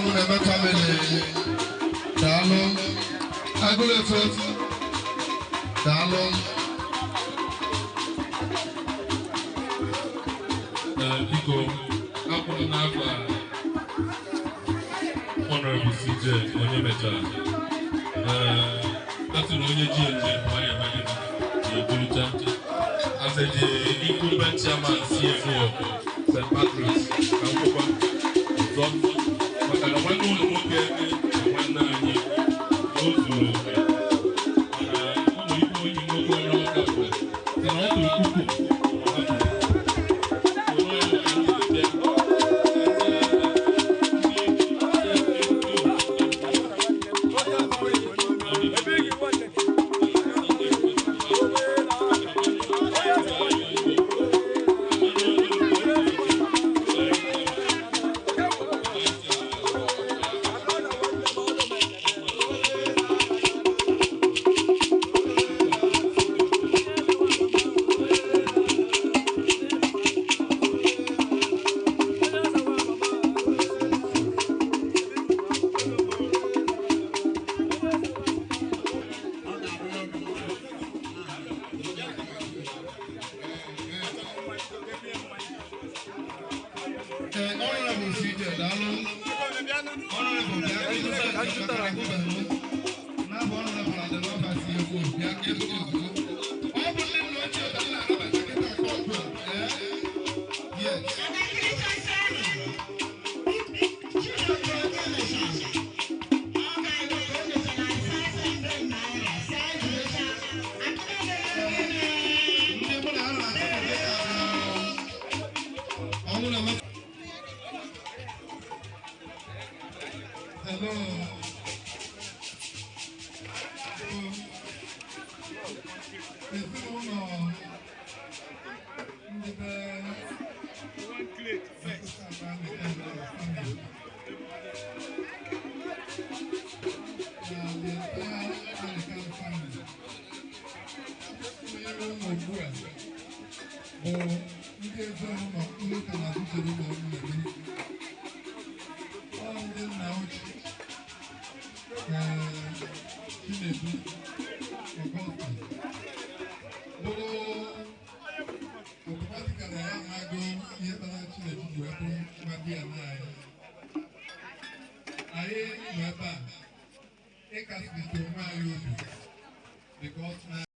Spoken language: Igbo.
Ọnwụneme family, daalụ. Agụlefe, daalụ. Ee, biko, akwụrụ n'afọ a, Honorable CJ onye mechara, ee, atụrụ onye ji eji ma ya eme gịnị na-eburucha. As the incumbent chairman CFO St. Patrick's, ka nkwụkwa ọzọ maka na nwanne ụlọ nwoke na nwanne anyị o zuru oke, mana ọ nwere ike onye nwoke onye ọka bụ sị na ọ tụrụ kuku ọ hapụrụ. Ee, Honorable CJ, daalụ. Honorable, bịa ka ịzụta maka na ekwubeghị m. Na-abụ Honorable Adelọba CFO, bịa ka ịzụta ozugbo. Ọ bụ ndị nna ochie ka m na-anabata kịta kọpụ a. Ee? Yes. Ndị mụ na ha na-akpọ kịta bụ Ọnwụneme. Hello. Ezinụlọ ndị be na the entire Anglican family. Onye ụlọ ugbu a bụ ndị ezinụlọ ndị ụka na-adịjere ụlọ Ọnwụneme. Ọ ndị nna ochie, Chinedu Augustine bụrụ automatically ya amago ihe kpatara Chinedu ji wee bụrụ nwa di ya na anyị. Anyị nọ ebe a ịkasịte onwe anyị obi because na